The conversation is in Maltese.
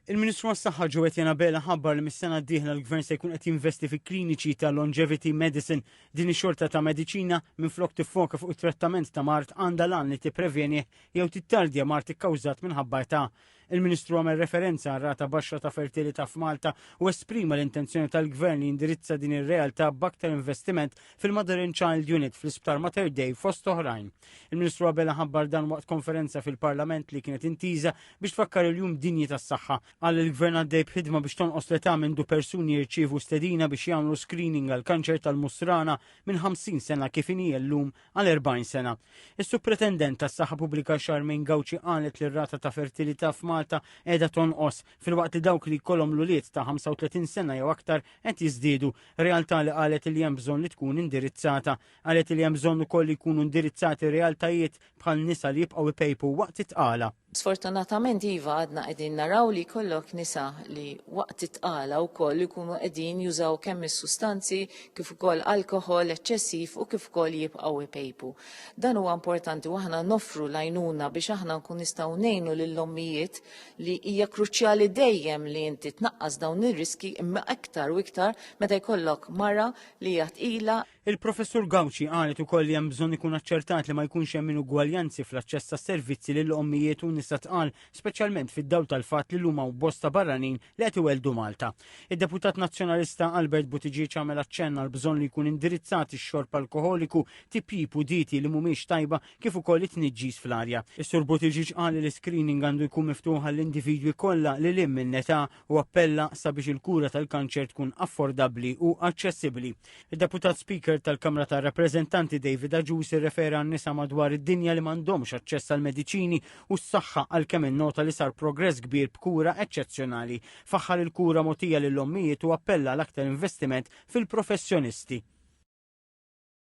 Il-Ministru għas-Saħħa Joe Etienne Abela ħabbar li mis-sena d-dieħla l-Gvern se jkun qed jinvesti fi kliniċi ta' longevity medicine. Din ix-xorta ta' mediċina minflok tiffoka fuq it-trattament ta' mard għandha l-għan li tipprevjeni jew tittardja mard ikkawżat minħabba età. Il-Ministru għamel referenza għal rata baxxa ta' fertilità f'Malta u esprima l-intenzjoni tal-Gvern li jindirizza din ir-realtà b'aktar investiment fil-Mother and Child Unit fl-Isptar Mater Dei fost oħrajn. Il-Ministru Abela ħabbar dan waqt konferenza fil-Parlament li kienet intiża biex tfakkar il-Jum Dinji tas-Saħħa. Qal li l-Gvern għaddej b'ħidma biex tonqos l-età mindu persuni jirċievu stedina biex jagħmlu screening għal kanċer tal-musrana minn 50 sena kif inhi llum għal 40 sena. Is-Supretendent tas-Saħħa Pubblika Charmaine Gauci qalet li r-rata ta' fertilità f'Malta qiegħda tonqos filwaqt li dawk li jkollhom l-ulied ta' 35 sena jew aktar qed jiżdiedu, realtà li qalet li hemm bżonn li tkun indirizzata. Qalet li hemm bżonn ukoll li jkunu indirizzati realtajiet bħal nisa li jibqgħu ipejpu waqt it-tqala. Sfortunatament iva għadna qegħdin naraw li jkollok nisa li waqt it-tqala wkoll ikunu qegħdin jużaw kemm is-sustanzi kif ukoll alkoħol eċċessiv u kif ukoll jibqgħu ipejpu. Dan huwa importanti u aħna noffru l-għajnuna biex aħna nkun nistgħu ngħinu lill-ommijiet li hija kruċjali dejjem li inti tnaqqas dawn ir-riski imma iktar u iktar meta jkollok mara li hija tqila. Il-Professur Gauci qalet ukoll li hemm bżonn ikun aċċertat li ma jkunx hemm inugwaljanzi fl-aċċess għas-servizzi lil ommijiet u nisa tqal, speċjalment fid-dawl tal-fatt li llum hawn bosta barranin li qed iwelldu Malta. Id-Deputat Nazzjonalista Albert Buttigieg għamel aċċenn għal bżonn li jkun indirizzat ix-xorb alkoħoliku, tipjip u dieti li mhumiex tajba kif ukoll it-tniġġis fl-arja. Is-Sur Buttigieg qal li l-iscreening għandu jkun miftuħ għall-individwi kollha lil hinn minn età u appella sabiex il-kura tal-kanċer tkun affordabbli u aċċessibbli. Id-Deputat Speaker tal-Kamra tar-Rappreżentanti David Agius irrefera għan-nisa madwar id-dinja li m'għandhomx aċċess għal mediċini u s-saħħa għalkemm innota li sar progress kbir b'kura eċċezzjonali. Faħħar il-kura mogħtija lill-ommijiet u appella għal aktar investiment fil-professjonisti.